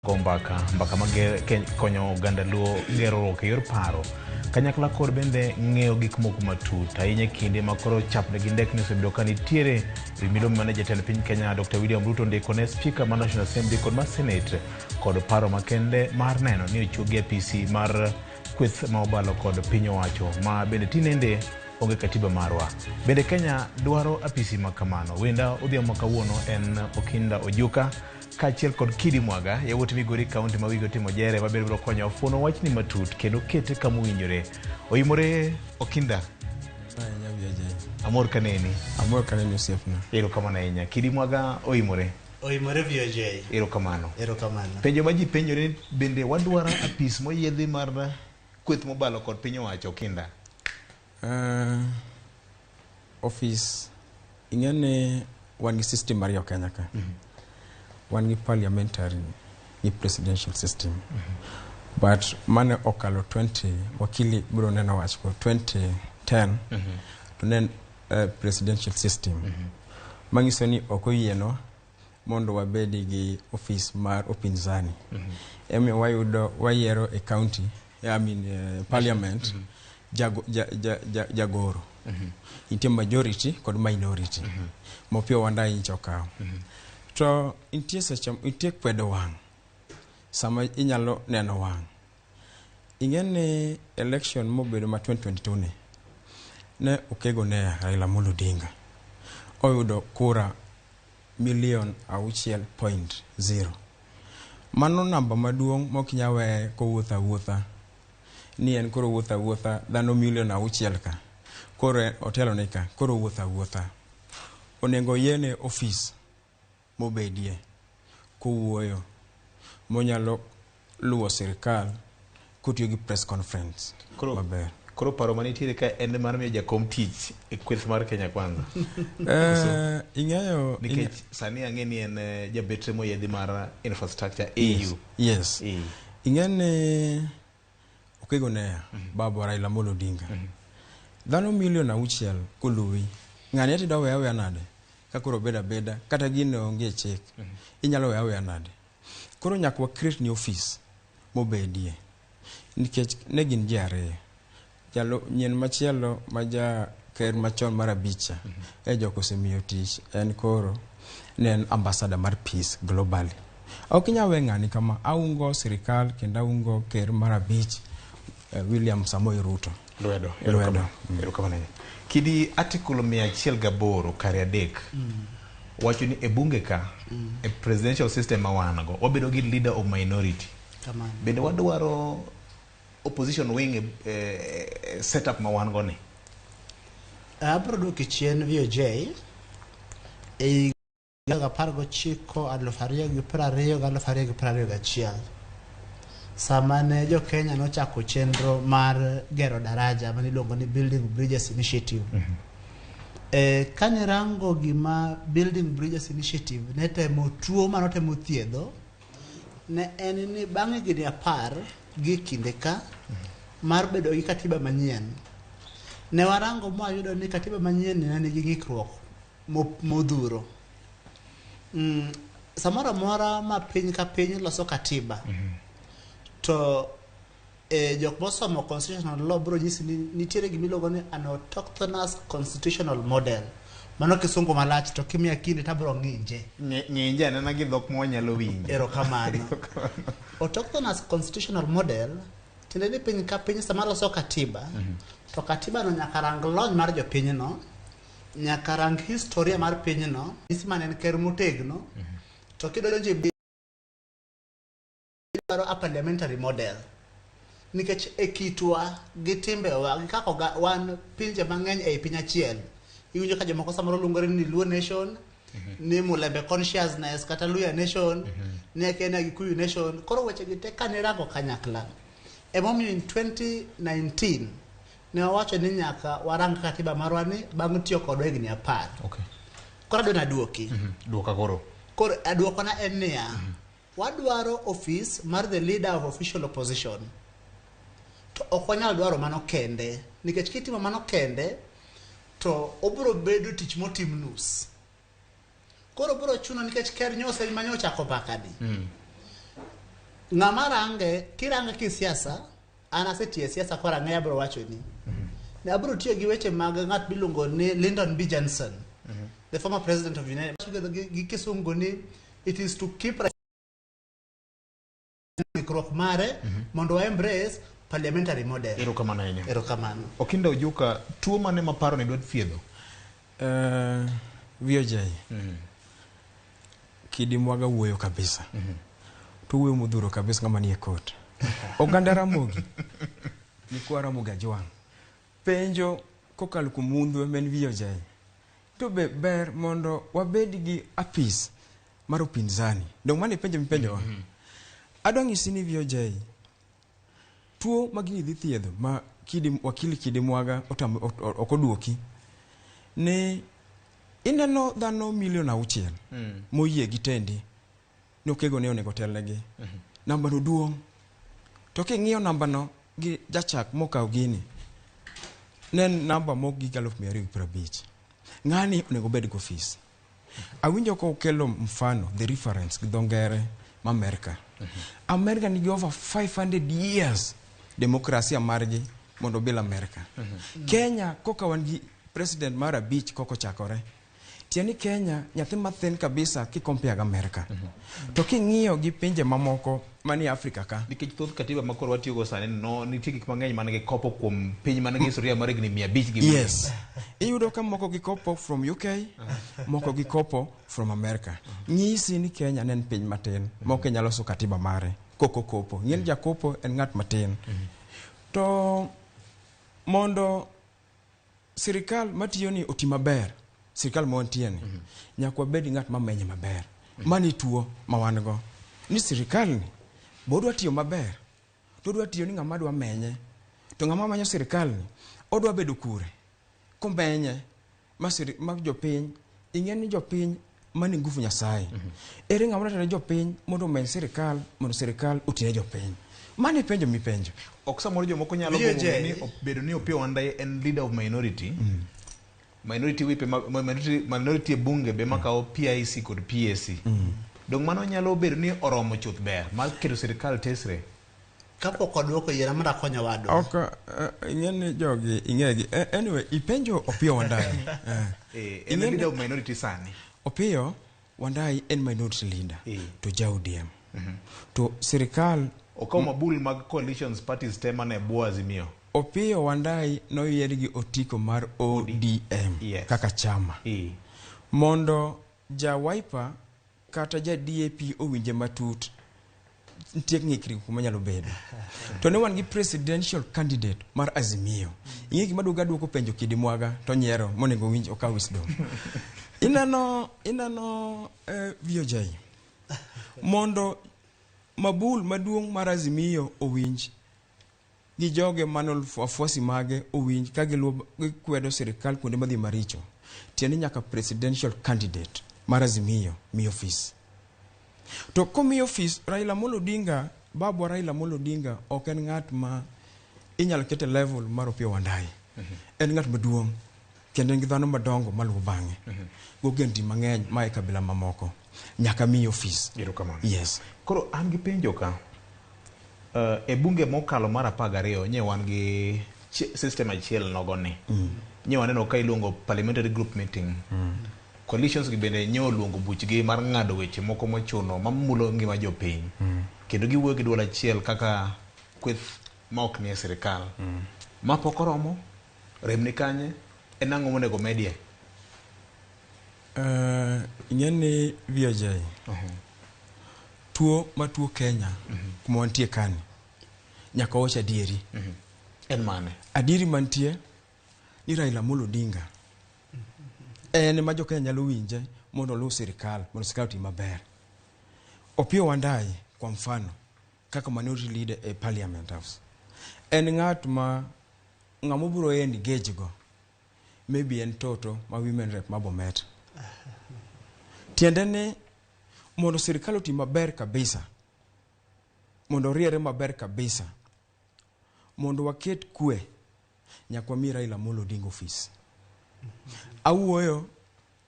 Go mbaka, mbaka ma konyo oganda Luo geroruok e yor paro kanyakla kod bende ng'eyo gik moko matut ahinya e kinde ma koro chapni gi ndekni osebedo ka nitiere e wi milome mane jatend piny Kenya Dr. William Ruto ondiko ne Spika mar National Assembly kod mar Senate kod paro makende mar neno ni ochuogi apisi mar kweth ma obalo kod piny owacho ma bende tinende onge katiba marwa. Bende Kenya dwaro apisi ma kamano. Wenda odhiambo ma kawuono en Okinda Ojuka kaachiel kod Kidi Mwaga, yawuot Migori kaunti ma wigi otimo jere ma bende biro konyowa fuono wachni matut kendo kete kama owinjore. Oimore Okinda. Amor kaneni. Amor kaneni osiepna. Erokamano ahinya. Kidi Mwaga oimore. Oimore VOJ. Erokamano. Erokamano. Penjo ma ji penjore ni bende wadwaro apis moyiedhi mar kweth mobalo kod piny owacho Okinda? Office ing'e ni wan gi system ariyo Kenya ka. Wan gi parliamentary gi presidential system. But mane okalo 20 wakili biro neno wach ko 2010 to ne en presidential system. Manyiso ni ok oyienwa mondo wabed gi office mar upinzani. Emomiyo wayudo wayiero e county, I mean, parliament jago, ja, ja, ja, jagoro. Nitie majority kod minority. Mopio Wandayi nyicha okawo. To nitie seche nitie kwedo wang' sama inyalo neno wang'. Ing'e ni election mobedo ma 2022 ni ne okego ne Raila Amolo Odinga oyudo kura milion 6.0. Mano namba maduong' mok inyal weye kowuotho awuotha ni en koro owuotho awuotha dhano milion 6 ka koro otelo ni ka koro owuotho awuotha. Onego oyiene ofis mobedie kowuoyo monyalo luwo sirikal kotiyo gi press conference Koro, maber. koro paro manitiere ka en mar miyo jakom tich e kweth mar Kenya Kwanza. Ing'eyo Nikech sani ang'e ni en jabetre moyiedhi mar infrastructure AU. Yes. Ing'e ni Okego Neya, baba Raila Amolo Odinga. Dhano milion 6 koluwi. Ng'ani ati dowe aweya nade? Ka koro obeda abeda, kata gino onge e chik. Inyalo weya aweya nade? Koro nyaka wa create ni office mobedie. Nikech ne gin ji ariyo. Jalo nyien machielo ma ja ker machon mar abicha e jok osemiyo tich en koro ne en ambassador mar peace globally. Ok inyal we ng'ani kama aungo sirikal kendo aungo ker mar abich William Samoei Ruto. Lwedo. Lwedo. Erokamano ahinya. Kidi article 108 kare 3 wacho ni e bunge ka e presidential system ma wan go wabedo gi leader of minority. Kamano. Bende wadwaro opposition wing e setup ma wan go ni. Abiro duoki chien VOJ e higa 19, 2020 gi 2021 sama ne jo Kenya nochako chenro mar gero daraja mane iluongo ni Building Bridges Initiative. Kane rango gima Building Bridges Initiative ne temo tuo manotemo thiedho ne en ni bang' higni 10 gi kinde ka mar bedo gi katiba manyien ne warango mwayudo ni katiba manyien ne nigi ng'ikruok modhuro. Samoro amora ma piny ka piny loso katiba to jok mosomo constitutional law biro nyisi ni nitiere gima iluongo ni an autochthonous constitutional model. Mano kisungu malach to kimiya kinde to abiro ng'inje. Ng'inje anena gi dhok ma wanyalo winjo. Erokamano. Autochthonous constitutional model tiende ni piny ka piny sama loso katiba to katiba no nyaka rang lony mar jopinyno, nyaka rang historia mar pinyno, nyisi mane en ker motegno, to kidonjo e dwaro a parliamentary model nikech e kitwa gi timbewa gi kaka wan pinje mang'eny ei piny achiel iwinjo ka jomoko samoro luongore ni Luo nation ni Mulembe consciousness kata Luya nation ni Kenya Gikuyu nation. Koro weche gi te kane rango kanyakla emomiyo in 2019 ne wawacho ni nyaka warang katiba marwa ni bang' tiyo kodwa higni 10. Koro adwa naduoki. Duoka koro. Koro aduokona en niya, wadwaro office mar the leader of official opposition. To ok wanyal dwaro mano kende, nikech kitimo mano kende to obiro bedo tich motim nus. Koro biro chuno nikech ker nyosa ema nyocha ochako mbaka ni. Ng'ama range, kirange kisiasa, an asetiyo e siasa koro ang'eyo abiro wachoni. Ne abiro tiyo gi weche mag ng'at miluongo ni Lyndon B. Johnson, the former president of United gi kisungu ni it is to keep ikruok mare mondo wa embrace parliamentary model. Erokamano ahinya. Erokamano. Okinda Ojuka, tuo mane ma paro ni dwa thiedho? VOJ. Kidi Mwaga wuoyo kabisa. To wuoyo modhuro kabisa ng'ama nie court. Oganda Ramogi, nyikwa Ramogi Ajwang', penjo kokalo kuom mundhwe ma en VOJ. To be ber mondo wabed gi apis mar upinzani. Dong' mano e penjo mipenjowa. Adwa nyisi ni VOJ, tuo ma gini dhi thiedho ma kidi, wakili Kidi Mwaga otamo ok oduoki ni ineno dhano milion 6 moyie gi tendi ni Okego ne onego telnegi. Namba no duong'. To king'iyo namba no gi jachak mokawo gini, ne en namba mogik 250,000. Ng'ani onego bed gi ofis. Awinjo ka okelo mfano, the reference gi dho ngere ma Amerika. Amerika nigi over 500 years demokrasia margi mondo obil Amerika. Kenya koka wan gi president mar 5 koko chakore. Tiende ni Kenya nyathi mathin kabisa kikompare gi Amerika. To king'iyo gi pinje mamoko manie Afrika ka. Nikech thoth katiba ma koro watiyogo sani no nitie gik mang'eny man gi kopo kuom piny man gi historia mar higni 500 gi wiye. Yes. Iyudo ka moko gikopo from UK, moko gikopo from America. Nyisi ni Kenya ne en piny matin ma ok nyalo loso katiba mare koko kopo. Ing'e ni jakopo en ng'at matin. To mondo sirikal matiyo ni oti maber, sirikal ma wantie ni, nyaka wabed gi ng'at mamenye maber. Mani tuo ma wan go. Ni sirikal ni, be odwa tiyo maber, to odwa tiyo ni ng'ama dwa menye. To ng'ama menyo sirikal ni, odwa bedo kure? Komenye, ma jopiny, ing'e ni jopiny mani nguvu Nyasaye. Ere ng'ama dwa jopiny mondo omeny sirikal, mondo sirikal otine jopiny. Mano e penjo mipenjo. Ok samoro jomoko nyalo VOJ. gombo ni bedo ni Opiyo Wandayi en leader of minority. Minority whip minority e bunge be makawo PIC kod PAC. Dong mano nyalo bedo ni oromo chuth ber mar keto sirikal tesre. Kapok oduoko yiera mondo akony owadwa. Ok, ing'e ni jogi ing'egi. Anyway, ipenjo Opiyo Wandayi. En Ing'e ni leader of minority sani. Opiyo Wandayi en minority leader to ja ODM. To sirikal okawo mabul mag coalitions parties te mane bwo Azimio. Opiyo Wandayi noyier gi otiko mar ODM kaka chama. Mondo ja Wiper kata ja DAP owinje matut, nitie ng'ikruok kuma nyalo bedo. To ne wan gi presidential candidate mar Azimio. Ing'e gima duogo aduoko penjo Kidi Mwaga to nyiero monego winj okaw wisdom. Ineno VOJ. Mondo mabul maduong' mar Azimio owinj gi joge mane wafuasi mage owinj ka giluwo gikwedo sirikal kuonde madhi maricho. Tiende nyaka presidential candidate mar Azimio mi ofis. To komiyo ofis Raila Amolo Odinga, babwa Raila Amolo Odinga ok en ng'at ma inyalo ket e level mar Opiyo Wandayi. En ng'at maduong' kendo en gi dhano madongo maluwo bang'e. Gogendni mang'eny ma e kabila mamoko. Nyaka miyi ofis. Erokamano. Yes. Koro an gi penjo ka. E bunge mokalo mar 12 nye wan gi system achiel nogo ni. Nye waneno ka iluongo parliamentary group meeting. Coalitions gi bende nye oluongo buchgi mar ng'ado weche moko mochuno mamulo ngima jopiny. Kendo giwuoyo gi duol achiel kaka kweth ma ok nie sirikal. Ma pok oromo, rem ni kanye, en ang'o monego medie? Ing'e ni VOJ, tuo matuo Kenya kuma wantie kani, nyaka wawach adieri. En mane? Adieri mantie ni Raila Amolo Odinga en ema jo Kenya nyalo winje mondo oluw sirikal, mondo sirikal oti maber. Opiyo Wandayi kwa mfano kaka minority leader e Parliament House en ng'at ma ng'ama obiro engage go maybe en Toto ma women rep ma Bomet. Tiende ni mondo sirikal oti maber kabisa, mondo oriere maber kabisa, mondo waket kwe, nyaka wami Raila Amolo Odinga ofis. Awuoyo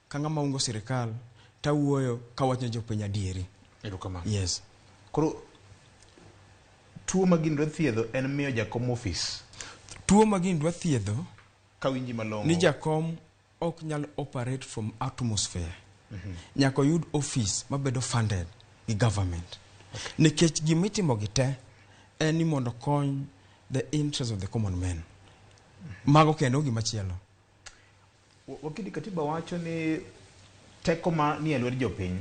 ka ng'ama ungo sirikal, tawuoyo ka wach ne jopiny adieri. Erokamano. Yes. Koro Tuo ma gini dwa thiedho en miyo jakom ofis. Tuo ma gini dwa thiedho Kawinji malong'o. Ni jakom ok nyal operate from atmosphere. Nyaka oyud office mabedo funded gi government. Nikech gimitimo gi te en ni mondo kony the interest of the common man. Mago kendo gimachielo. Wakili, katiba wacho ni teko ma ni e lwet jopiny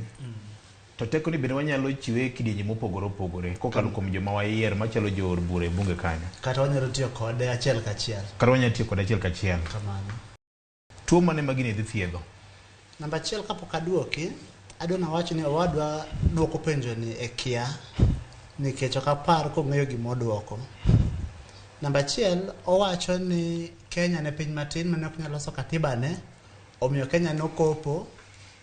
to teko ni bende wanyalo chiwe e kidienje mopogore opogore kokalo kuom joma wayiero machalo jood bura e bunge kanyo. Kata wanyalo tiyo kode achiel kachiel. Kata wanyalo tiyo kode achiel kachiel. Kamano. Tuo mane ma gini dhi thiedho? Namba achiel kapok aduoki, adwa nawach ni owadwa duoko penjo ni e kia nikech ok apar kong'eyo gima oduoko. Namba achiel, owacho ni Kenya ne piny matin mane ok nyal loso katiba ne, omiyo Kenya nokopo,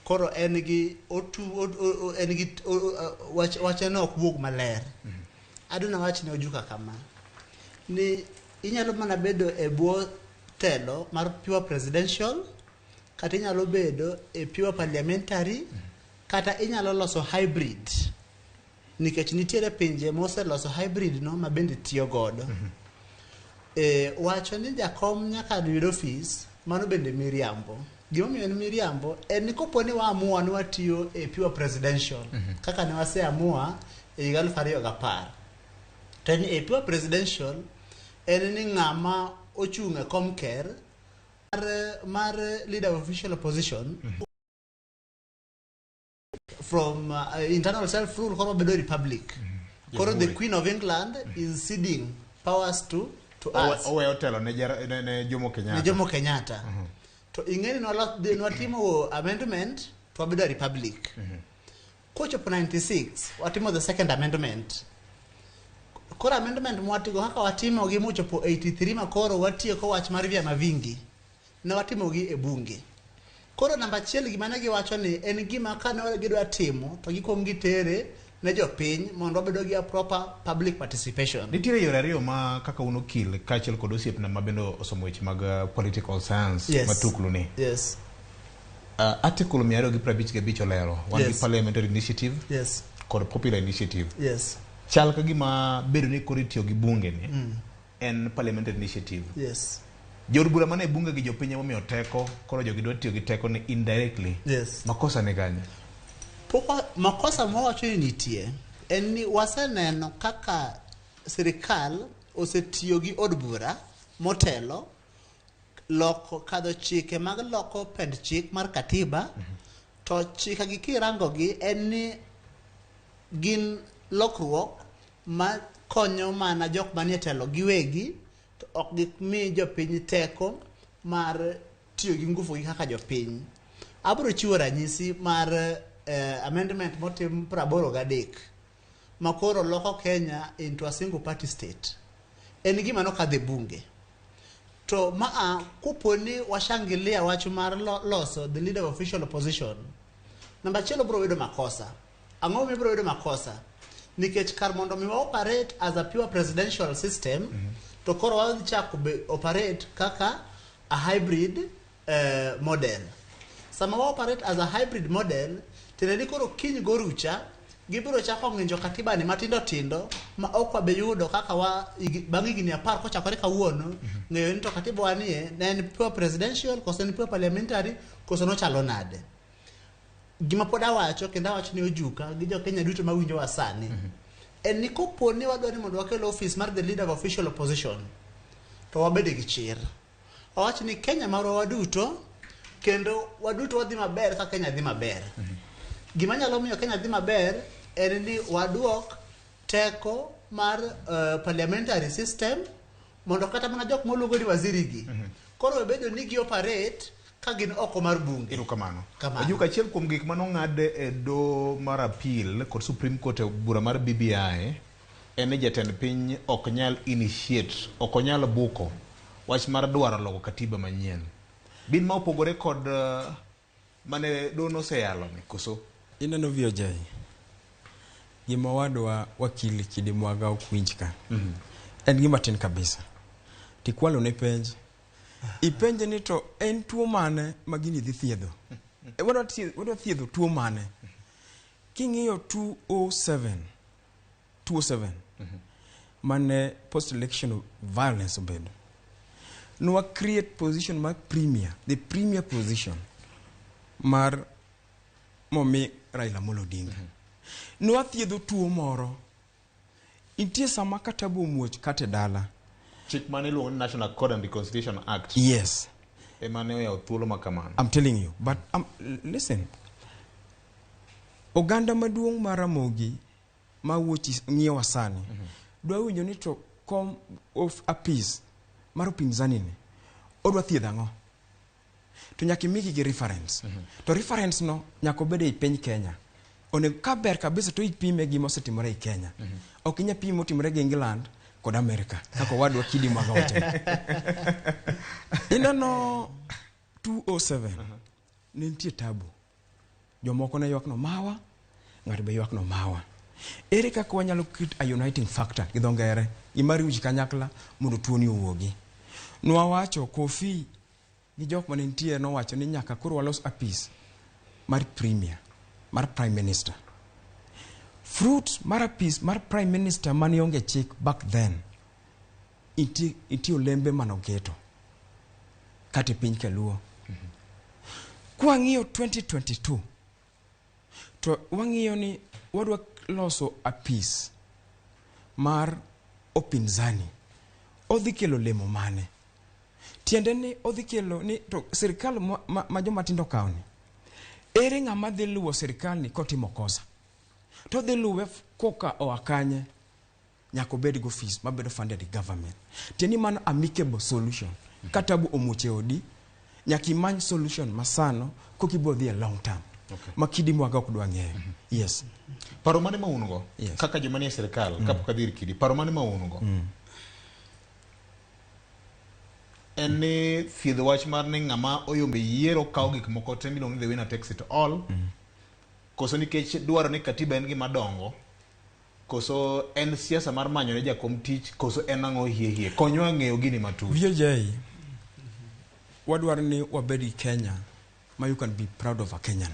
koro en gi otu, o, o, en gi o, o, wach, wache no ok wuog maler. Adwa nawach ne Ojuka kama, ni inyalo mana bedo e bwo telo mar pure presidential, kata inyalo bedo e pure parliamentary, kata inyalo loso hybrid. Nikech nitiere pinje moseloso hybrid no ma bende tiyo godo. Wacho ni jakom nyaka yud ofis, mano bende miriambo. Gimomiyo en miriambo, en ni kopo ni waamua ni watiyo e pure presidential, kaka ne waseamua e higa 2010. To en ni e pure presidential, en ni ng'ama ochung' e kom ker mar leader of official opposition, from internal self-rule koro bedo republic. Koro the Queen of England is ceding powers to us. Oweyo telo ne Jomo Kenyatta. Ne Jomo Kenyatta. To ing'eni nwatimo amendment to wabedo republic. Kochopo 96, watimo the second amendment. Koro amendment mwatigo kaka watimo gi mochopo 83 ma koro watieko wach mar vyama vingi. Ne watimo gi e bunge. Koro namba achiel gima ne giwacho ni en gima kane gidwa timo to gikwong gitere ne jopiny mondo wabedo gi a proper public participation. Nitiere yore ariyo ma kaka un okil kaachiel kod osiepna ma bende osomo weche mag political science matuklu ni. Article 255 olero wan gi parliamentary initiative kod popular initiative. Chal ka gima bedo ni koro itiyo gi bunge ni en parliamentary initiative. Jood bura mane e bunge gi jopiny emomiyo teko, koro jogi dwa tiyo gi teko ni indirectly. Makosa ni kanye? Pok makosa mwawacho ni nitie en ni waseneno kaka sirikal osetiyo gi od bura motelo loko kadho chike mag loko pend chik mar katiba. To chike gi kirango gi en ni gin lokruok ma konyo mana jok manie telo giwegi to ok gimi jopiny teko mar tiyo gi nguvu gi kaka jopiny. Abiro chiwo ranyisi mar amendment motim 83 ma koro loko Kenya into a single party state. En gima nokadho e bunge. To maa kopo ni washangilia wach mar loso the leader of official opposition, namba achiel obiro yudo makosa. Ang'o momiyo obiro yudo makosa? Nikech kar mondo mi wa operate as a pure presidential system, to koro wadhi chako be operate kaka a hybrid model. Sama wa operate as a hybrid model, tiende ni koro kiny gorucha gibiro chako ng'injo katiba ni matindo tindo ma ok wabi yudo kaka wa bang' higni 10 kochakore kawuono ng'eyo ni to katiba wa nie ne en pure presidential koso en pure parliamentary koso nochalo nade. Gima pod awacho kendo awacho ni Ojuka gi jo Kenya duto mawinjowa sani en ni kopo ni wadwa ni mondo wakel office mar the leader of official opposition to wabede gi chir. Awach ni Kenya marwa waduto kendo waduto wadhi maber ka Kenya dhi maber. Gima nyalo miyo Kenya dhi maber en ni waduok teko mar parliamentary system mondo kata mana jok moluongo ni waziri gi koro bedo ni gi operate ka gin oko mar bunge. Erokamano. Kamano. Ojuka, achiel kuom gik manong'ad e doho mar appeal kod Supreme Court e bura mar BBI en ni jatend piny ok nyal initiate, ok onyal buko wach mar dwaro loko katiba manyien. Bin ma opogore kod mane doho noseyalo ni koso? Ineno VOJ. Gima wadwa wakili Kidi Mwaga ok winj ka. En gima tin kabisa. Tikwalo ne penj. Ipenje ni to en tuo mane ma gini dhi thiedho? Wadwa thiedho tuo mane? King'iyo 207, 207. mane post election violence obedo, nwa create position mar premier, the premier position mar momi Raila Amolo Odinga. Nwa thiedho tuo moro. Nitie sama ka tabu omuoch kata e dala. Chik mane iluongo ni National Accord and Reconciliation Act Yes. ema ne oyawo thuolo ma kamano. I'm telling you. But listen. Oganda maduong' mar Ramogi ma wuochi ng'iyowa sani dwa winjo ni to kom of apis mar upinzani ni odwa thiedho ang'o? To nyaka imigi gi reference. To reference no nyaka obed ei piny Kenya. Onego ka ber kabisa to ipime gi mosetimore ei Kenya. Ok inyal pimo motimore gi England kod America kaka owadwa Kidi Mwaga wacho. Ineno 207 ne nitie tabu. Jomoko ne ywak no mawa, ng'ato be ywak no mawa. Ere kaka wanyalo create a uniting factor gi dho ngere gima riwo ji kanyakla mondo tuoni owuogi? Nwawacho Kofi gi jok mane nitie nowacho ni nyaka koro walos apis mar premier, mar prime minister. Fruit mar apis mar prime minister mane onge chik back then, nitie olembe manoketo kata e piny Kaluo. Kwang'iyo 2022 to wang'iyo ni wadwa loso apis mar upinzani, odhi kelo olemo mane? Tiende ni odhi kelo ni to sirikal ma joma tindo okawo ni, ere ng'ama dhi luwo sirikal ni kotimo kosa? To odhi luwe koka oa kanye? Nyaka obed gi ofis mabedo funded gi government. Tiende ni mano amicable solution. Ka tabu omuoch e odi, nyaka imany solution masano koka ibo dhi e long term. Ma Kidi Mwaga ok dwa ng'eyo. Yes. Paro mane ma un go? Yes. Kaka joma nie sirikal kapok adhi ir Kidi, paro mane ma un go? En ni thiedho wach mar ni ng'ama oyombe yiero kawo gik moko te miluongo ni the winner takes it all. Koso nikech dwaro ni katiba en gima dongo, koso en siasa mar manyo ne jakom tich, koso en ang'o hie hie? Konywa ng'eyo gini matut. VOJ, wadwaro ni wabed gi Kenya ma you can be proud of a Kenyan.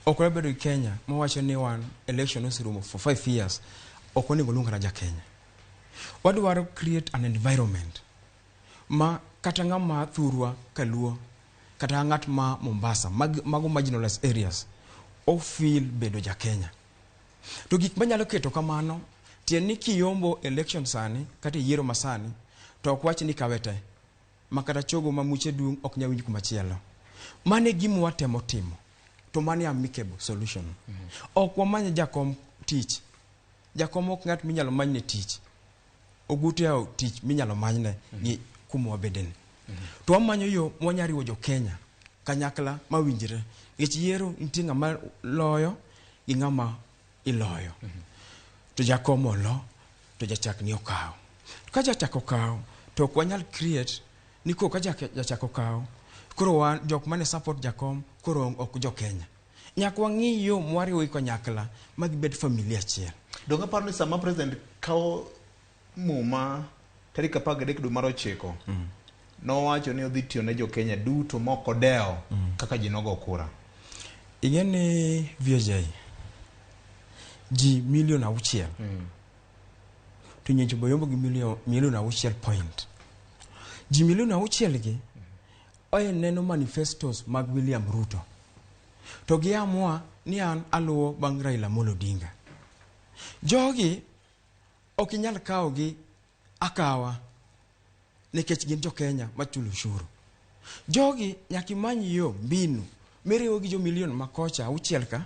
Ok wabedo gi Kenya mawacho ni wan election oserumo for 5 years, ok onego luong kata ja Kenya. Wadwaro create an environment ma kata ng'ama thurwa kaluo kata ng'at ma Mombasa mago marginalized areas o feel bedo ja Kenya. To gik manyalo keto kamano tiend ni kiyombo election sani kata e yiero masani to ok wach ni kawe te ma kata chogo ma muche duong' ok nyal winj kumachielo. Mano e gima watemo timo to mano e amicable solution. Ok wamany jakom tich. Jakom ok ng'at minyalo manyne tich. Ogutu yawo tich minyalo manyne gi kuma wabedeni. To wamanyo yo mwanya riwo jo Kenya kanyakla mawinjre. Nikech yiero nitie ng'ama loyo gi ng'ama iloyo. To jakom olo to jachak ni okawo. Ka jachak okawo to ok wanyal create ni koro ka jachak okawo koro wan jok mane support jakom koro ok jo Kenya. Nyaka wang'i yo mwariwo gi kanyakla ma gibed familia achiel. Donge aparo ni sama president kawo muma tarik 13 dwe mar 9 nowacho ni odhi tiyo ne jo Kenya duto mok odewo kaka ji nogo kura. Ing'e ni VOJ ji milion 6 to nyocha be oyombo gi milion 6 point. Ji milion 6 gi oe neno manifestos mag William Ruto to giamua ni an aluwo bang' Raila Amolo Odinga. Jogi ok inyal kawogi akawa nikech gin jo Kenya machulo ushuru. Jogi nyaka imany yo mbinu miriwo gi jo milion makocha auchiel ka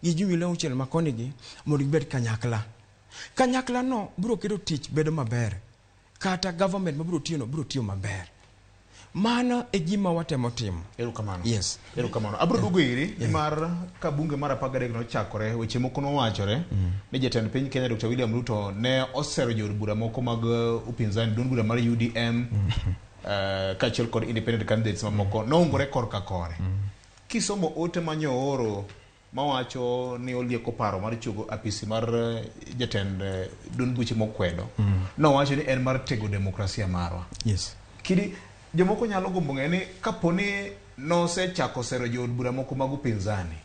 gi jo milion 6 makoni gi mondo gibed kanyakla. Kanyakla no biro keto tich bedo maber kata government mabiro tiyo no biro tiyo maber. Mano e gima watemo timo. Erokamano. Yes. Erokamano. Abiro duogo iri nimar ka bunge mar 13 nochakore weche moko nowachore ni jatend piny Kenya Dr. William Ruto ne osero jood bura moko mag upinzani duond bura mar UDM kaachiel kod independent candidates mamoko noungore korka kore. Kisomo ote manyo ooro mawacho ni olieko paro mar chogo apisi mar jatend duond buche mokwedo nowacho ni en mar tego demokrasia marwa. Yes. Kidi jomoko nyalo gombo ng'eyo ni kapo ni nosechako sero jood bura moko mag upinzani,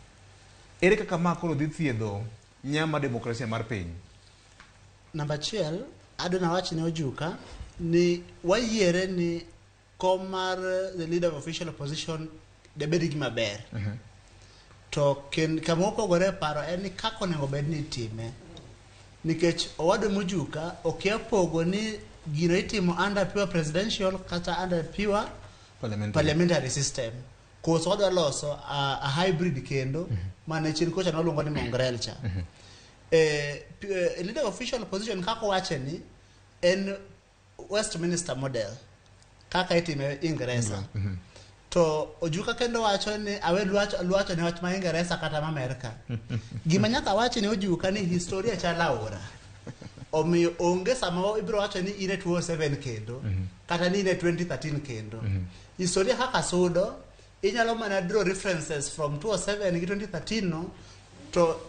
ere kaka ma koro dhi thiedho nyama demokrasia mar piny? Namba achiel, Adwa nawach ne Ojuka ni wayiere ni kom mar the leader of official opposition debed gima ber. To kama opogore e paro en ni kaka onego bed ni itime. Nikech owadwa Mujuka okia pogo ni gino itimo under pure presidential kata under pure Parliamentary. parliamentary system. Koso wadwa loso a hybrid kendo mane chien kocha noluongo ni mongrel cha. Leader of official opposition kaka owache ni en Westminster model kaka itime Ingeresa. To Ojuka kendo wacho ni awe lwacho ne wach ma Ingeresa kata ma Amerka. Gima nyaka wachi ni Ojuka ni historia chal aora. Omiyo onge sama ibiro wacho ni in e 2007 kendo kata ni in e 2013 kendo. Historia kaka sudo inyalo mana draw references from 2007 gi 2013 no to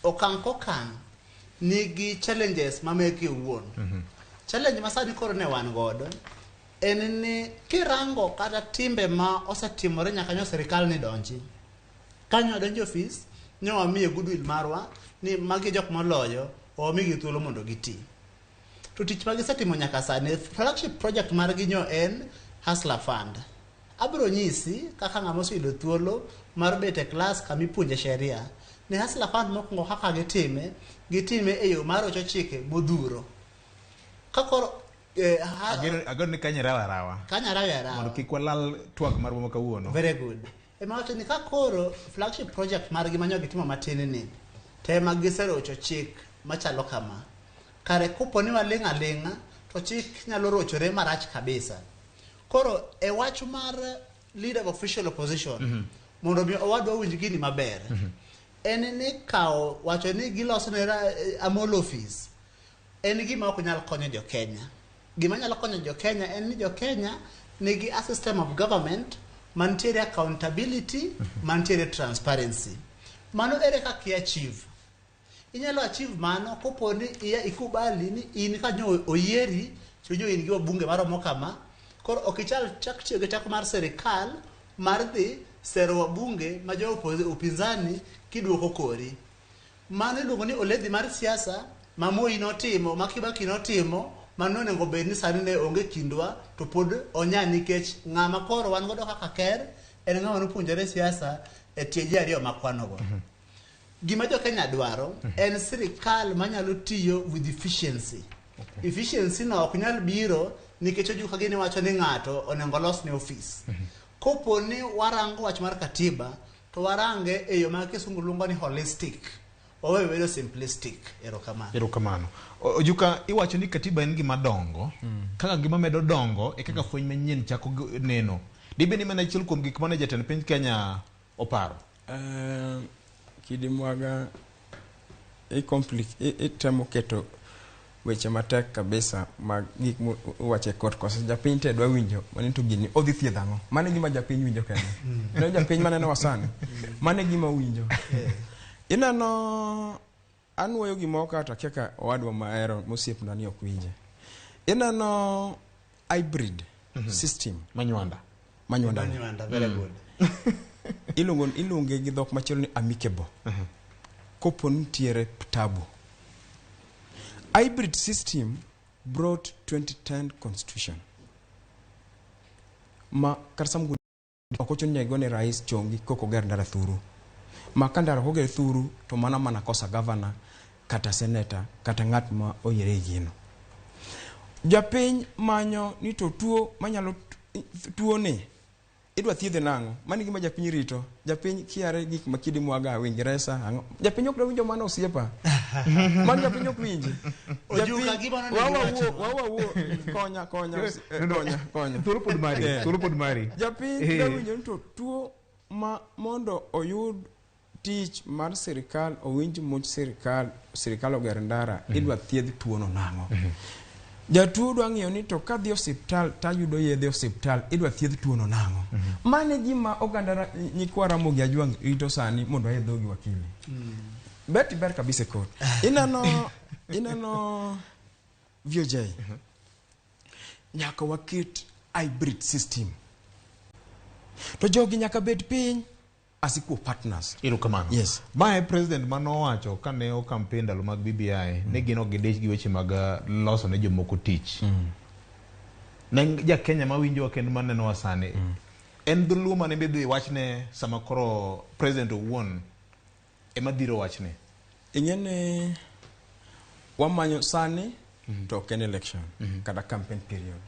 okang' kokang' nigi challenges ma meke owuon. Challenge ma sani koro ne wan godo en ni kirango kata timbe ma osetimore nyaka nyo sirikal ni donji. Kanyo donjo e ofis, nyo wamiye goodwill marwa ni magi jok moloyo, wamigi thuolo mondo giti. To tich ma gisetimo nyaka sani, flagship project margi nyo en Hustler Fund. Abiro nyisi kaka ng'ama oseyudo thuolo mar bet e klas kama ipuonje sheria ni Hustler Fund mokwongo kaka gitime, gitime e yo mar rocho chike modhuro. Ka koro Ageno ni kanyo irawo arawa. Kanyo arawo arawa. Mondo kik walal twak marwa ma kawuono. Very good. Ema wacho ni ka koro flagship project margi manyo gitimo matin ni, to ema giserocho chik machalo kama. Kare kopo ni waling' aling'a, to chik nyalo rochore marach kabisa. Koro e wach mar leader of official opposition, mondo mi owadwa owinj gini maber, en ni kawo wacho ni giloso ne Amolo office, en gima ok nyal konyo jo Kenya. Gima nyalo konyo jo Kenya en ni jo Kenya nigi a system of government mantiere accountability, mantiere transparency. Mano ere kaka i achieve? Inyalo achieve mano kopo ni ikubali ni in kanyo oyieri, to in gi wabunge maromo kama, koro ok ichal chak tiyo gi teko mar sirikal mar dhi sero wabunge ma jo upinzani kiduoko kori. Mano iluongo ni oledhi mar siasa ma Moi notimo, ma Kibaki notimo, mano onego bed ni sani ne onge kindwa to pod onya nikech ng'ama koro wan godo kaka ker en ng'ama nopuonjore siasa e tie ji ariyo makwanogo. Gima jo Kenya dwaro en sirikal manyalo tiyo with efficiency. Efficiency no ok nyal biro nikech Ojuka gini wacho ni ng'ato onego los ne ofis. Kopo ni warango wach mar katiba to warange e yo ma kisungu luongo ni holistic. Wawe bedo simplistic. Erokamano. Erokamano. Ojuka, iwacho ni katiba en gima dongo. Kaka gima medo dongo e kaka fweny manyien chako neno. Dibed ni mana achiel kuom gik mane jatend piny Kenya oparo? Kidi mwaga itemo keto weche matek kabisa mag gik miwacho e court koso japiny te dwa winjo mani to gini odhi thiedho ang'o. Mano e gima japiny winjo kende. Ne japiny maneno wa sani, mano e gima owinjo. Ineno anuoyo gimoro ka to akia ka owadwa mahero mosiepna ni ok winje. Ineno hybrid system. Manywanda. Manywanda. Manywanda, very good. Iluonge gi dhok machielo ni amicable. Kopo nitiere tabu. Hybrid system brought 2010 constitution. Ma kata sama ok ochuno ni igone rais chongi koko ger ndara thuru. Ma ka ndara ok oger thuru to mano mana kosa governor kata senator kata ng'at ma oyiere gino. Japiny manyo ni to tuo manyalo tuo ni idwa thiedhe nang'o? Mano e gima japiny rito. Japiny kiare gik ma kidi mwaga Uingereza ang'o? Japiny ok dwa winjo mano osiepa. Mano japiny ok winji. Ojuka gima nonego iwacho. Wawa wuo, konya, konya, konya, konya. Thuolo pod mari, thuolo pod mari. Japiny dwa winjo ni to tuo ma mondo oyud tich mar sirikal, owinj much sirikal, sirikal oger ndara, idwa thiedh tuono nang'o? Jatuo dwa ng'iyo ni to kadhi osiptal tayudo yedhe osiptal, idwa thiedh tuono nang'o? Mano e gima oganda nyikwa Ramogi Ajwang' rito sani mondo aye dhogi wakili. Bet ber kabisa e court. Ineno VOJ. Nyaka waket hybrid system. To jogi nyaka bed piny. As equal partners. Erokamano. Yes. Mae president manowacho kane o campaign ndalo mag BBI ni gin ok gidich gi weche mag loso ne jomoko tich. Ne ja Kenya mawinjowa kendo manenowa sani. En dholuo mane midhi wachne sama koro president owuon ema dhiro wachne. Ing'e ni wamanyo sani to ok en election kata campaign period.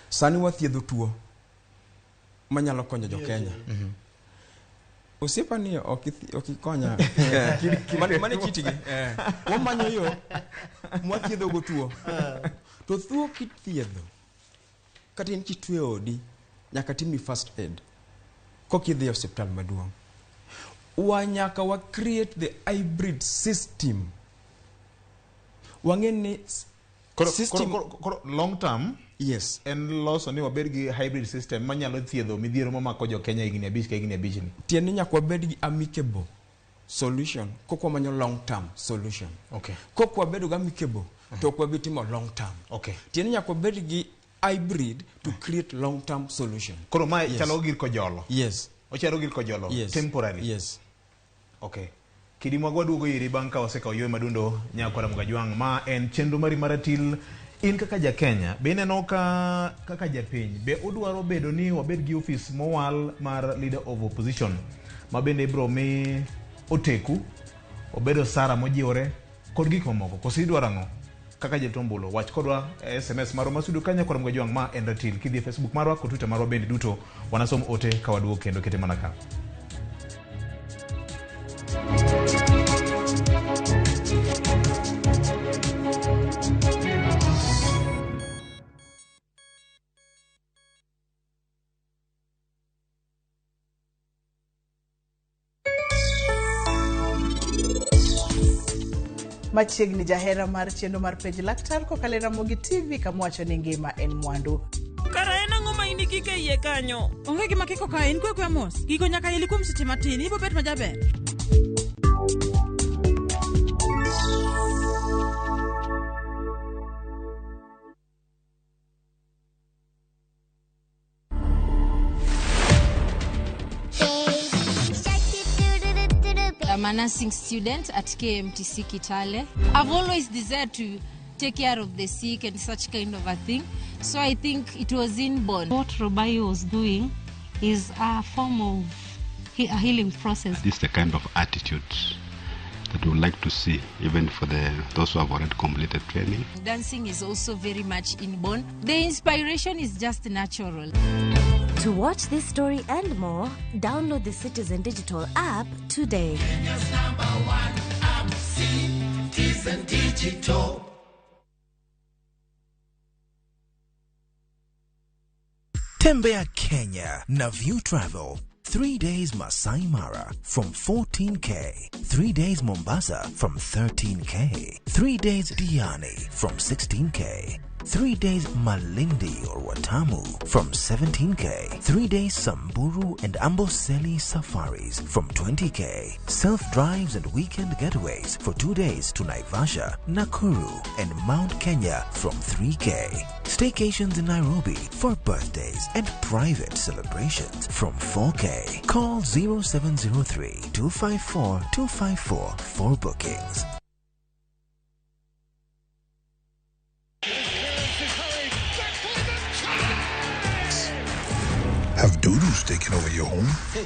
Sani wathiedho tuo manyalo konyo jo Kenya. Osiepa ni ok ikonya. Mane kitigi. Wamanyo yo mwathiedho go tuo. To tuo kithiedho kata in kitwe odi nyaka timni first aid kokidhi e osiptal maduong'. Wa nyaka wa create the hybrid system. Wang'e ni system Koro long term yes en loso ni wabed gi hybrid system manyalo thiedho midhiero mamako jo Kenya higni 5 ka higni 5 ni. Tiende nyaka wabed gi amicable solution kok wamanyo long term solution. Okay. Kok wabedo gi amicable to ok wabi timo long term. Okay. Tiende nyaka wabed gi hybrid to create long term solution. Koro mae Yes. chalo gir kojolo. Yes. Ochalo gir kojolo Yes. temporary. Yes. Okay. Kidi mag waduogo iri bang' ka wasekawo ywe madundo nyakwara Mugajwang' ma en chenro mari maratil in kaka ja Kenya be ineno ka kaka japiny be udwaro bedo ni wabed gi ofis mowal mar leader of opposition ma bende ibro mi oteku obedo sara mojiwore kod gik mamoko koso idwaro ang'o kaka jalup ombulu wach kodwa e SMS marwa masudo ka nyakwara Mugajwang' ma en ratil kidhi e Facebook marwa kod Twitter marwa bende duto wanasom ote ka waduogo kendo kete mana ka. Machiegni jahera mar chenro mar penj laktar kokalo e Ramogi TV kama wacho ni ngima en mwandu. Kara en ang'o ma in ikike iye kanyo? Onge gima kiko ka in kwe kwe mos. Gigo nyaka ili kuom seche matin, ibo bet majaber. I'm a nursing student at KMTC Kitale. I've always desired to take care of the sick and such kind of a thing. So I think it was inborn. What Robayo was doing is a form of a healing process. This is the kind of attitude that we would like to see, even for those who have already completed training. Dancing is also very much inborn. The inspiration is just natural. To watch this story and more, download the Citizen Digital app today. Kenya's number one app, Citizen Digital. Tembea Kenya na View Travel. 3 days Masai Mara from 14K. 3 days Mombasa from 13K. 3 days Diani from 16K. 3 days Malindi or Watamu from 17K. 3 days Samburu and Amboseli safaris from 20K. Self-drives and weekend getaways for 2 days to Naivasha, Nakuru and Mount Kenya from 3K. Staycations in Nairobi for birthdays and private celebrations from 4K. Call 0703 254 254 for bookings. Have doodles taken over your home? Hey,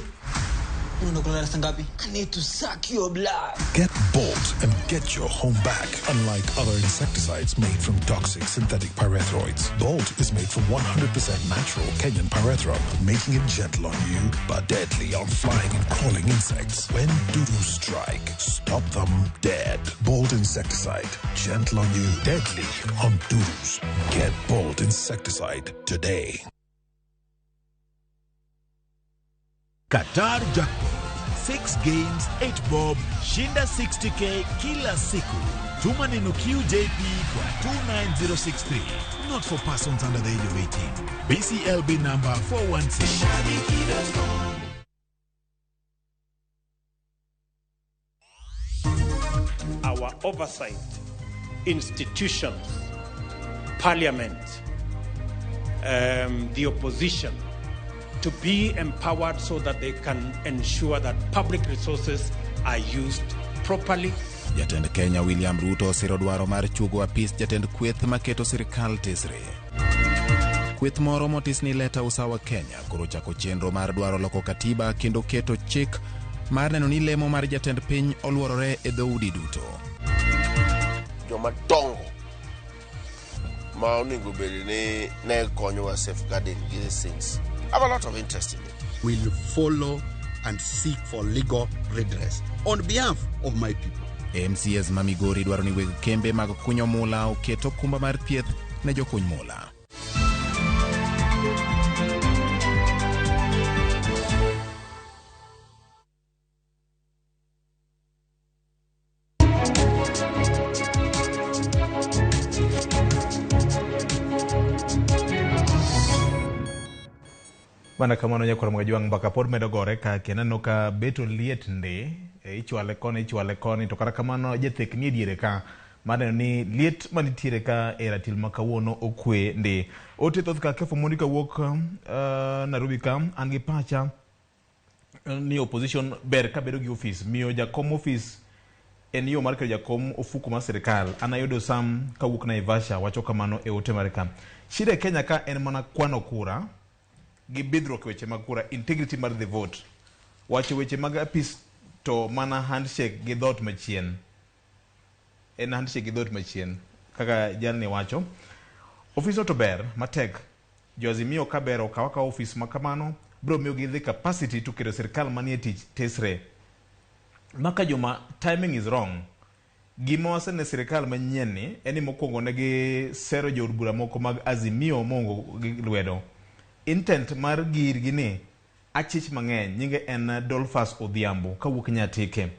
I need to suck your blood. Get Bolt and get your home back. Unlike other insecticides made from toxic synthetic pyrethroids, Bolt is made from 100% natural Kenyan pyrethrum, making it gentle on you but deadly on flying and crawling insects. When doodles strike, stop them dead. Bolt insecticide, gentle on you, deadly on doodles. Get Bolt insecticide today. Qatar Jackpot. 6 games, 8 bob, shinda 60K kila siku. Tuma neno QJP kwa 29063. Not for persons under the age of 18. BCLB number 416. Our oversight institutions, parliament, the opposition, To be empowered so that they can ensure that public resources are used properly. Jatend Kenya William Ruto osiro dwaro mar chuogo apis jatend kweth maketo sirkal tesre. Kweth moro motis ni Leta Usawa Kenya koro chako chenro mar dwaro loko katiba kendo keto chik mar neno ni lemo mar jatend piny oluorore e dhoudi duto. Joma dongo ma onego bed ni ne konyowa safeguarding these things have a lot of interest in it. Will follow and seek for legal redress on behalf of my people. MCAs ma Migori dwaro ni weg kembe mag kunyo mula oket okumba mar thieth ne jokuny mula. Mana kamano nyakwar Mwajwang' mbaka pod medo gore ka kendo aneno ka beto liet ndi ichwale koni ichwale koni to kata kamano jathek nie diere ka mar neno ni liet manitiere ka e ratil ma kawuono okwe ndi. Ote thoth ka Kefo Mondi kawuok Nairobi ka an gi pacha ni opposition ber kabedo gi ofis miyo jakom ofis en yo mar kelo jakom ofuko mar sirikal. An ayudo Sam kawuok Naivasha wacho kamano e ote mare ka. Shida e Kenya ka en mana kwano kura gi bidhruok e weche mag kura, integrity mar the vote. Wacho weche mag apis to mana handshake gi dhoot machien. En handshake gi dhoot machien kaka jalni wacho. Ofis no to ber matek. Jo Azimio ka ber okaw akawa ofis ma kamano biro miyogi the capacity to keto sirikal manie tich tesre. Maka joma timing is wrong. Gima wasene sirikal manyien ni en ni mokwongo ne gisero jood bura moko mag Azimio moongo gi lwedo. Intent mar girgi ni achich mang'eny nyinge en Dolphus Odhiambo kawuok Nyatike.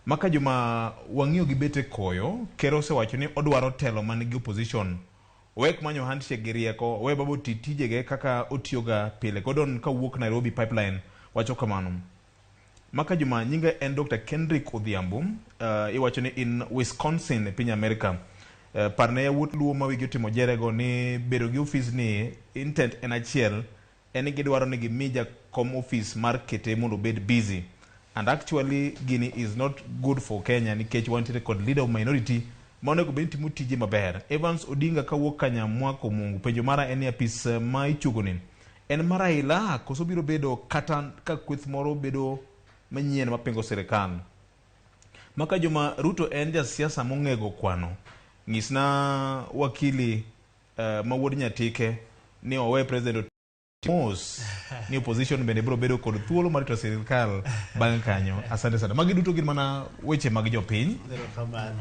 Maka juma wang'iyo gi bete koyo, ker osewacho ni odwaro telo man gi opposition. Owek manyo handshake gi rieko, owe babo ti tijege kaka otiyoga pile. Gordon kawuok Nairobi Pipeline wacho kamano. Maka juma nyinge en Dr. Kendrick Odhiambo, iwacho ni in Wisconsin e piny Amerika. Parne yawuot Luo ma wigi otimo jerego ni bedo gi ofis ni intent en achiel, en ni gidwaro ni gimi jakom ofis mar kete mondo obed busy. And actually gini is not good for Kenya nikech wantiere kod leader of minority ma onego bed ni timo tije maber. Evans Odinga kawuok Kanyamwako Mungu, penjo mara en ni apis ma ichugo ni en mar Raila koso biro bedo kata ka kweth moro bedo manyien mapingo sirikal. Maka juma Ruto en jasiasa mong'ego kwano. Nyisna wakili ma wuod Nyatike ni owe president mos ni opposition bende biro bedo kod thuolo mar rito sirikal bang' kanyo. Asante sana. Magi duto gin mana weche mag jopiny.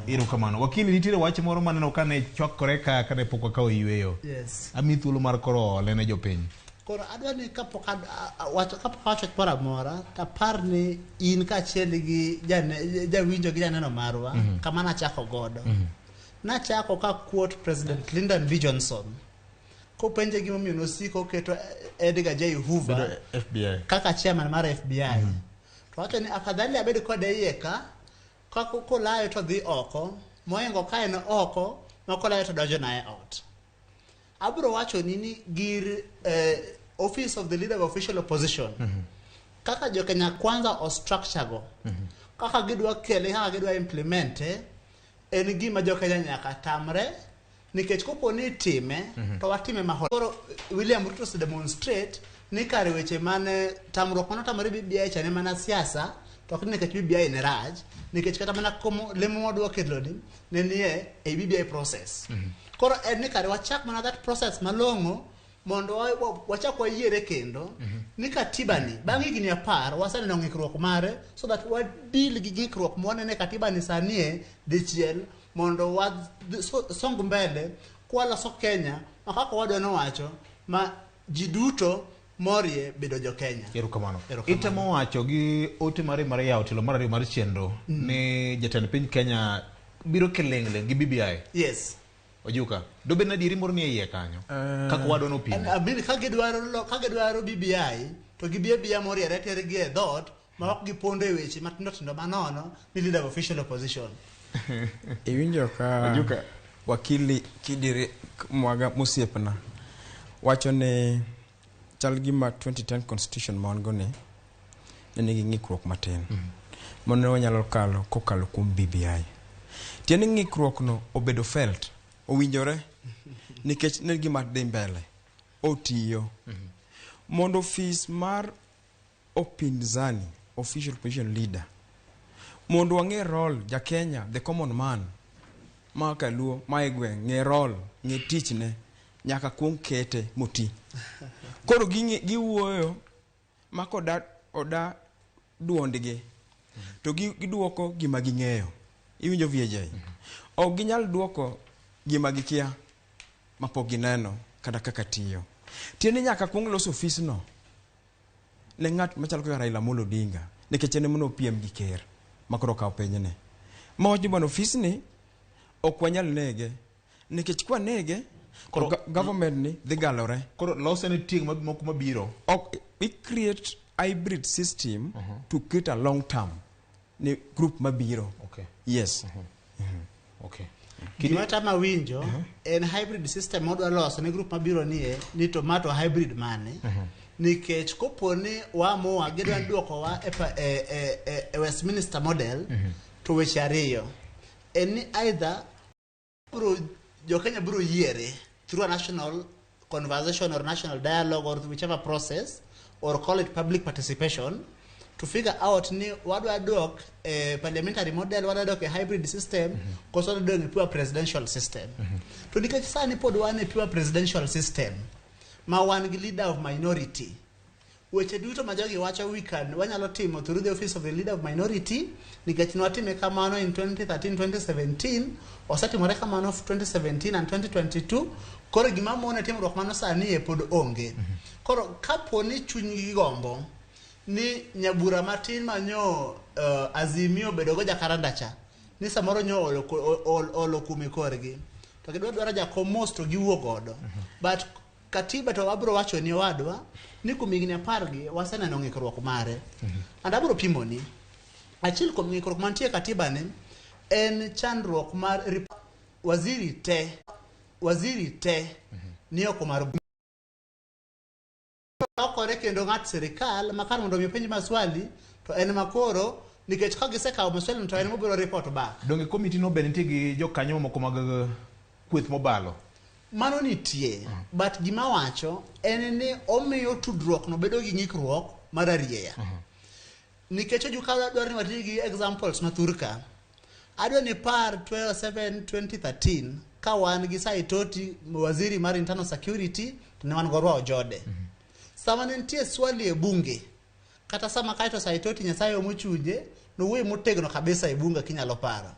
Erokamano. Wakili, nitiere wach moro maneno kane chwakore ka kane pok wakawo yueyo. Yes. Ami thuolo mar koro ole ne jopiny. Koro adwa ni kapok wacho kapok moro amora tapar ni in kaachiel gi jawinjo gi janeno marwa kama nachako godo. Nachako ka quote President Lyndon B. Johnson kopenje gimomiyo nosiko oketo Edgar J. Hoover FBI kaka chairman mar FBI. To wacho ni afadhali abed kode iye ka kolayo to dhi oko, mohingo ka en oko ma kolayo to donjo na e ot. Abro wacho ni gir Office of the Leader of Official Opposition kaka jo Kenya Kwanza o structure go kaka gidwa kele kaka gidwa implement en gima jo Kenya nyaka tamre nikech kopo ni time to watime mahol. Koro William Ruto ose demonstrate ni kare weche mane tamruok mane otamore BBI cha ne mana siasa to ok ni nikech BBI ne rach nikech kata mana komo lemo mwadwa kelo ni ne nie e BBI process. Koro en ni kare wachak mana that process malong'o mondo wachak wayiere kendo ni katiba ni bang' higni 10 waseneno ng'ikruok mare so that wadeal gi ng'ikruok mwanene katiba ni sani dichiel mondo wasong mbele kwaloso Kenya ma kaka wadwa nowacho ma ji duto morie bedo jo Kenya. Erokamano. Itemo wacho gi ote mare mar yawo telo mar ariyo mar chenro ni jatend piny Kenya biro keleng'leng' gi BBI. Yes. Ojuka, dobed na adieri moro ni e iye kanyo kaka wadwa nopimo. Abin ka gidwaro BBI to gibi abiya moriere tergi e dhoot ma ok gipondo e weche matindo tindo manono ni leader of official opposition. Iwinjo ka Ojuka. Wakili Kidiri Mwaga mosiepna wacho ni chal gima 2010 constitution ma wan go ni ne nigi ng'ikruok matin. Mano ne wanyalo kalo kokalo kuom BBI. Tiende ni ng'ikruok no obedo felt, owinjore nikech ne gima dhi mbele, otiyo. Mondo ofis mar upinzani, official opposition leader, mondo wang'e role ja Kenya, the common man, ma kaluo, ma e gweng', ng'e role, ng'e tichne, nyaka kuong kete moti. Koro giwuoyo ma koda oda duondgi to giduoko gima ging'eyo. Iwinjo VJ? Ok ginyal duoko gima gikia mapok gineno kata kaka tiyo. Tiende nyaka kuong los ofisno ne ng'at machalo kaka Raila Amolo Odinga nikech en ema nopiem gi ker makoro okawo pinyni. Mawach ni bwana ofisni ok wanyal nege nikech kwanege to government ni dhi galore. Koro lose ne tieng' moko mabiro. Ok, we create hybrid system to create a long term ne group mabiro. Yes. Okay. Gima tama winjo en hybrid system modwa loso ne group mabiro nie ni to ma to hybrid mane nikech kopo ni waamua gidwa duokowa e Westminster model to weche ariyo en ni either bro jo Kenya bro yiere through a national conversation or national dialogue or whichever process or call it public participation to figure out ni wadwa dok e parliamentary model, wadwa dok e hybrid system, koso wadwa dok e pure presidential system. To nikech sani pod wan e pure presidential system ma wan gi leader of minority, weche duto ma jogi wacho we can wanyalo timo through the office of the leader of minority nikech nwatime kamano in 2013 2017 osetimore kamano 2017 and 2022. Koro gima mone timruok mano sani e pod onge. Koro kapo ni chunygi gombo ni nyabura matin manyo Azimio obedo go Jacaranda cha ni samoro nyo olo kume korgi to gidwa dwaro jakom mos to giwuo godo. But katiba to wabro wacho ni wadwa ni kuom higni 10 gi waseneno ng'ikruok mare. And abro pimoni achiel kuom ng'ikruok mantie e katiba ni en chandruok mar waziri te ni oko mar lokore kendo ng'at sirikal ma kar mondo mi openj maswali to en makoro nikech ka gisekawo maswali to en mobiro report back. Donge komiti no be nitie gi jokanyo mamoko mag kweth mobalo? Mano nitie, but gima wacho en ni omiyo tudruok no bedo gi ng'ikruok mar arieya. Nikech ojuka dwaro ni wati gi examples mathur ka. Adwa ni par 2007 2013 ka wan gi Saitoti waziri mar internal security to ne wan go Orwa Ojode. Sama ne nitie swali e bunge kata sama kaeto Saitoti Nyasaye omo chunye nowuoyo motegno kabisa e bunge kinyalo paro.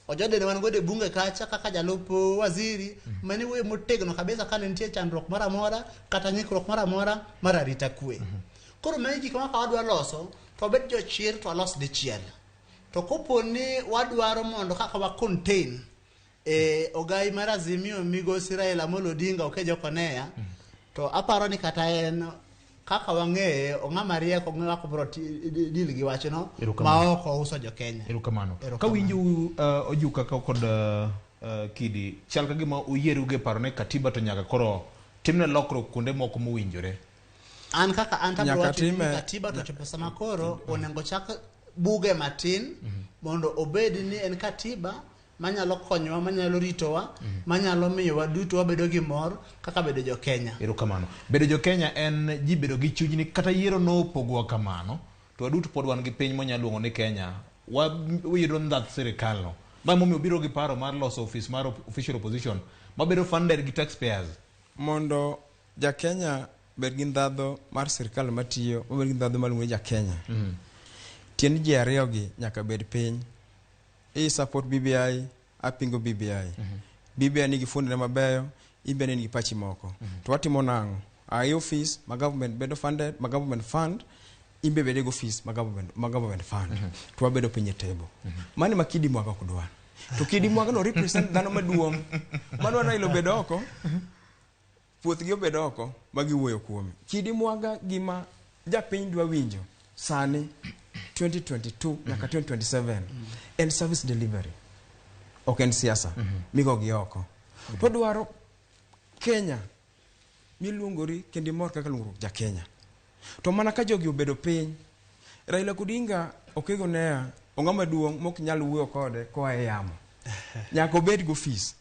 Ojode ne wan godo e bunge kacha kaka jalup waziri mane wuoyo motegno kabisa kane nitie chandruok moro amora kata ng'ikruok moro amora mar arita kwe. Koro magi gik ma ka wadwa loso to wabed jochir to walos dichiel. To kopo ni wadwaro mondo kaka wa contain ogai mar Azimio migosi Raila Amolo Odinga Okejo Koneya to aparo ni kata en kaka wang'eye ong'ama riek ong'eyo kaka obiro deal gi wachno ma ok ouso jo Kenya. Erokamano. Kawinjo Ojuka kod Kidi chal ka gima uyieru gi paro ni katiba to nyaka koro timne lokruok kuonde moko mowinjore. An kaka an to wacho ni katiba to chopo sama koro onego chak buge matin mondo obed ni en katiba manyalo konyowa, manyalo ritowa, manyalo miyo waduto wabedo gi mor kaka bedo jo Kenya. Erokamano. Bedo jo Kenya en ji bedo gi chuny ni kata yiero nopogowa kamano to waduto pod wan gi piny mwanyalo luongo ni Kenya. Wayudo ndhath sirikal no. Ma emomiyo obiro gi paro mar loso ofis mar official opposition mabedo funded gi taxpayers. Mondo ja Kenya bed gi ndhadho mar sirikal matiyo, obed gi ndhadho maluongo ni ja Kenya. Tiend ji ariyo gi nyaka bed piny. I support BBI, apingo BBI. BBI nigi fuondene mabeyo, in bende nigi pachi moko. To watimo nang'o? Ai office ma government bedo funded, ma government fund, in be bede go office ma government fund. To wabedo piny e table. Mano ema Kidi Mwaga ok dwar. To Kidi Mwaga no represent dhano maduong'. Mano Raila obed oko, puothgi obed oko ma giwuoyo kuome. Kidi Mwaga gima japiny dwa winjo sani 2022 nyaka 2027 en service delivery, ok en siasa migo gi oko. To dwaro Kenya miluongori kendo imor kaka luongruok ja Kenya. To mana ka jogi obedo piny, Raila Odinga okego neya ong'ama duong' mok nyal wuoyo kode koa e yamo. Nyaka obed gi ofis.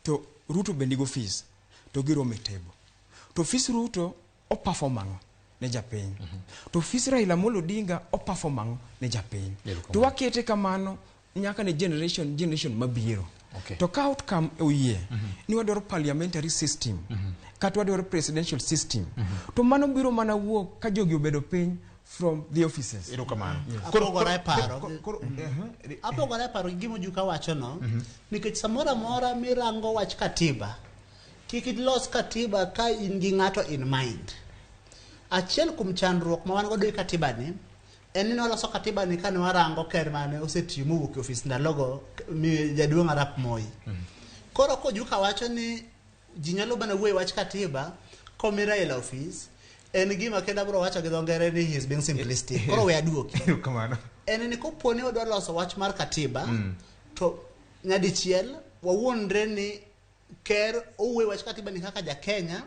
To Ruto be nigi ofis to giromo e table. To ofis Ruto o perform ang'o ne japiny? To ofis Raila Amolo Odinga o perform ang'o ne japiny? To wakete kamano nyaka ne generation mabiro. To ka outcome oyie ni wadwaro parliamentary system kata wadwaro presidential system, to mano biro mana wuok ka jogi obedo piny from the offices. Erokamano. Yes. Apogora e paro. Apogora e paro gi gima Ojuka wachono, nikech samoro amora mirango wach katiba, kik ilos katiba ka in gi ng'ato in mind. Achiel kuom chandruok ma wan godo gi katiba ni, en ni nwaloso katiba ni kane warango ker mane osetiyo mowuok e ofis ndalogo, mi jaduong' Arap Moi. Koro Kojuka wacho ni ji nyalo mana wuoyo e wach katiba komi Raila ofis, en gima kendo abiro wacho gi dho ngere ni he is being simplistic. Koro we aduoki. Erokamano. En ni kopo ni wadwa loso wach mar katiba, to nyadichiel wawuondre ni ker owuoyo wach katiba ni kaka ja Kenya,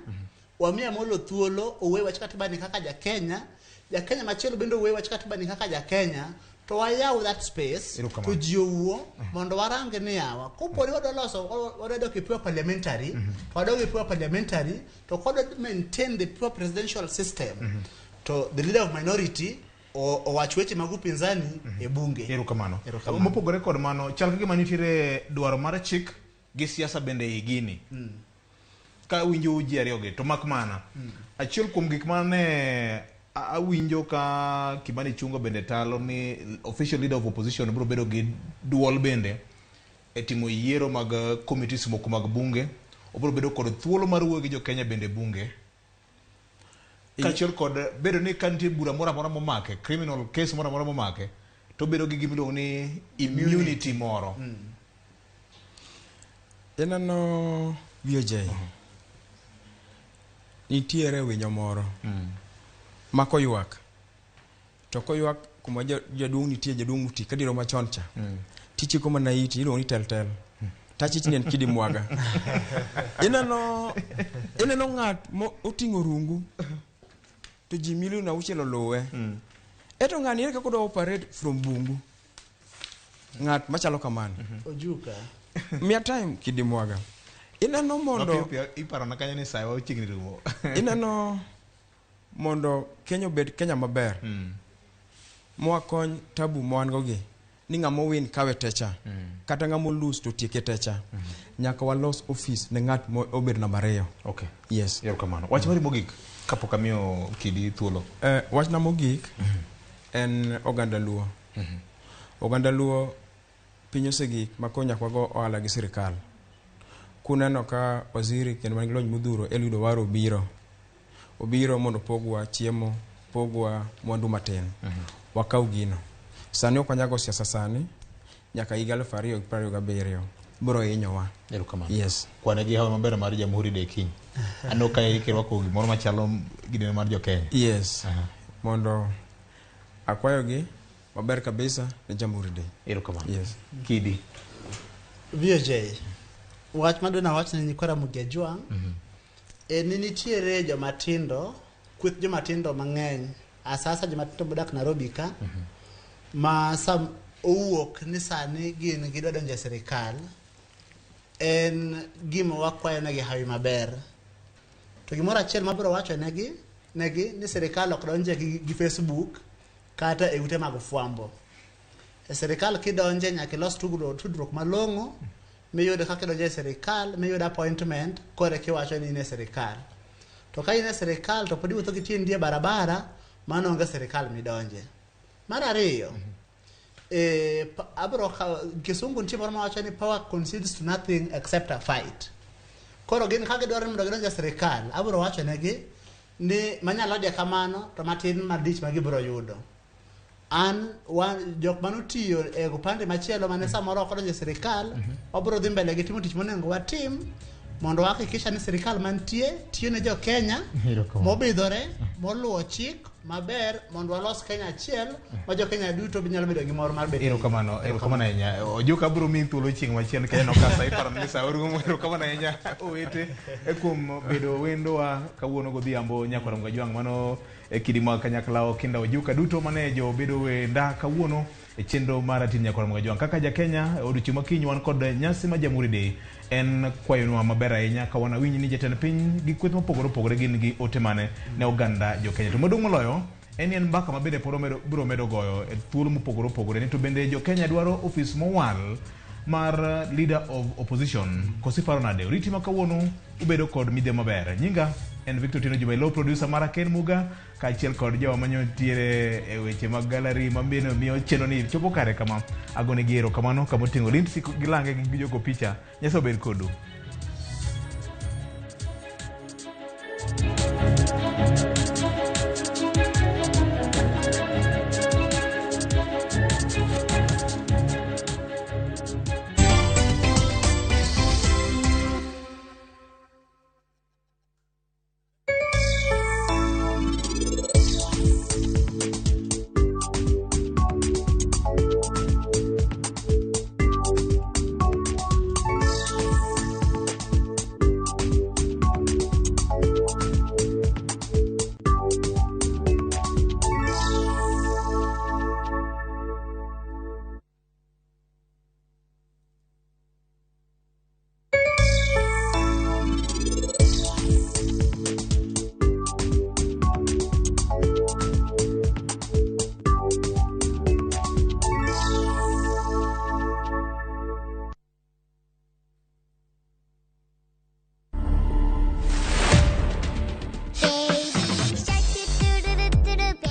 wamiyo Amolo thuolo owuoyo wach katiba ni kaka ja Kenya, ja Kenya machielo bende owuoyo wach katiba ni kaka ja Kenya, to wayaw that space Erokamano. to ji owuo mondo warang ni yawa kopo ni wadwa loso wadwa dok e pure parliamentary, to wadok e pure parliamentary, to kodwa maintain the pure presidential system, to the leader of minority owach weche mag upinzani e bunge. Erokamano. Erokamano. Mopogore kod mano, chal ka gima nitiere dwaro mar chik gi siasa bende ei gini. Ka awinjo ji ariyogi, to mak mana. Achiel kuom gik mane awinjo ka Kimani Ichung'wa bende talo ni official leader of opposition biro bedo gi duol bende e timo yiero mag committees moko mag bunge. Obiro bedo kod thuolo mar wuoyo gi jo Kenya bende e bunge. Kaachiel kod bedo ni ka nitie bura moro amora momake, criminal case moro amora momake, to obedo gi gima iluongo ni immunity moro. Ineno VOJ. Nitiere winyo moro ma koywak to koywak kuma jaduong' nitie, jaduong' moti kadiro machon cha, tichiko mana iti, iluongo ni tel tel. Tachich ni en kidi mwaga. Ineno ng'at mo oting'o rungu to ji milion 6 oluwe. Eto ng'ani ere kaka odwa operate from bungu? Ng'at machalo kamano. Ojuka. Miya time kidi mwaga. Ineno mondo Mapiyo piyo iparona kanyo ni sawa ochiegni rumo. Ineno mondo Kenya obed Kenya maber. Mwakony tabu ma wan go gi ni ng'ama owin kawe techa, kata ng'ama olose to tieke techa. Nyaka walos office ne ng'at mo obed namba 2. Yes. Erokamano. Wach mari mogik kapok amiyo Kidi thuolo. Wachna mogik en oganda Luo. Oganda Luo piny osegik ma koro nyaka wago ohala gi sirikal. Kuneno ka waziri kendo man gi lony modhuro Eliud Owaro obiro. Obiro mondo opogwa chiemo, pogwa mwandu matin. Wakaw gino. Sani ok wanyal go siasa sani, nyaka higa 2027 biro hinyowa. Erokamano. Yes. Kwane gi hawi maber mar Jamhuri Day kiny. Aneno ka kirwako gimoro machalo ginene mar jo Kenya. Yes. Mondo akwayogi maber kabisa ne Jamhuri Day. Erokamano. Yes. Kidi. VOJ. Wach madwa nawach ne nyikwa Ramogi Ajwang' en ni nitiere jomatindo, kweth jomatindo mang'eny, asasa jomatindo modak Nairobi ka, ma sam owuok ni sani gin gidwa donjo e sirikal, en gima wakwayo negi hawi maber. To gimoro achiel mabiro wacho negi ni sirikal ok donje gi Facebook kata e ute mag fwambo. E sirikal kidonje nyaka ilos tudruok malong'o, miyud kaka idonjo e sirikal, miyud appointment, kore kiwacho ni in e sirikal. To ka in e sirikal to pod iwuotho gi tiendi e barabara, mano onge sirikal midonje. Mar ariyo, abro kisungu nitie moro mawacho ni power concedes to nothing except a fight. Koro gin ka gidwaro ni mondo gidonj e sirikal, abro wacho negi ni manyalo de kamano to matin madich ma gibiro yudo. An jok manotiyo e upande machielo mane samoro ok odonjo e sirikal, wabiro dhi mbele gi timo tich monego watim mondo wahakikisha ni sirikal mantie tiyo ne jo Kenya mobidhore, moluwo chik, maber mondo walos Kenya achiel ma jo Kenya duto nyalo bedo gi mor mar bet. Erokamano, erokamano ahinya. Ojuka abiro miyi thuolo chieng' machielo nikech aneno ka sa iparo ni sa orumo. Erokamano ahinya owete kuom bedo wendowa kawuono godhiambo nyakwar Mgajwang'. Mano e kidi mag kanyakla Okinda Ojuka duto mane jo bedo wenda kawuono e chenro mar Ratich Nyakwar Mgajwang'. Kaka ja Kenya odiochieng' ma kiny wan kod nyasi mar Jamhuri Day. En kwayonwa maber ahinya ka wanawinj ni jatend piny gi kweth mopogore opogore gin gi ote mane ne oganda jo Kenya. To maduong' moloyo en ni en mbaka ma bende pod biro medo goyo e thuolo mopogore opogore ni to bende jo Kenya dwaro ofis mowal mar leader of opposition. Koso iparo nade? Oriti ma kawuono ubedo kod midhiambo maber. Nyinga en Victor Otieno Juma Ilo, producer mara Ken Muga, kaachiel kod jowa manyotiere e weche mag gallery ma bende miyo chenro ni chopo kare kama. Agonegi erokamano kama oting'o Lindsay gi lange gi jogo picha. Nyasaye obed kodu.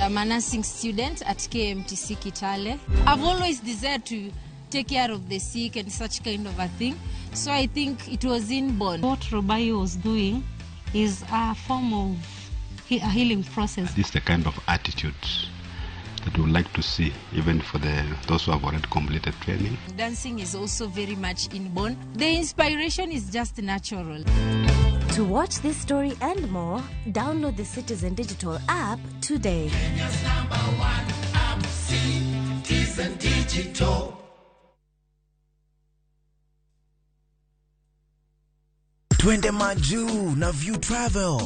I'm a nursing student at KMTC Kitale. I've always desired to take care of the sick and such kind of a thing. So I think it was inborn. What Robayo was doing is a form of a healing process. This is the kind of attitude that we would like to see, even for those who have already completed training. Dancing is also very much inborn. The inspiration is just natural. To watch this story and more, download the Citizen Digital app today. Kenya's #1 app, Citizen Digital. Twende majuu na View Travel.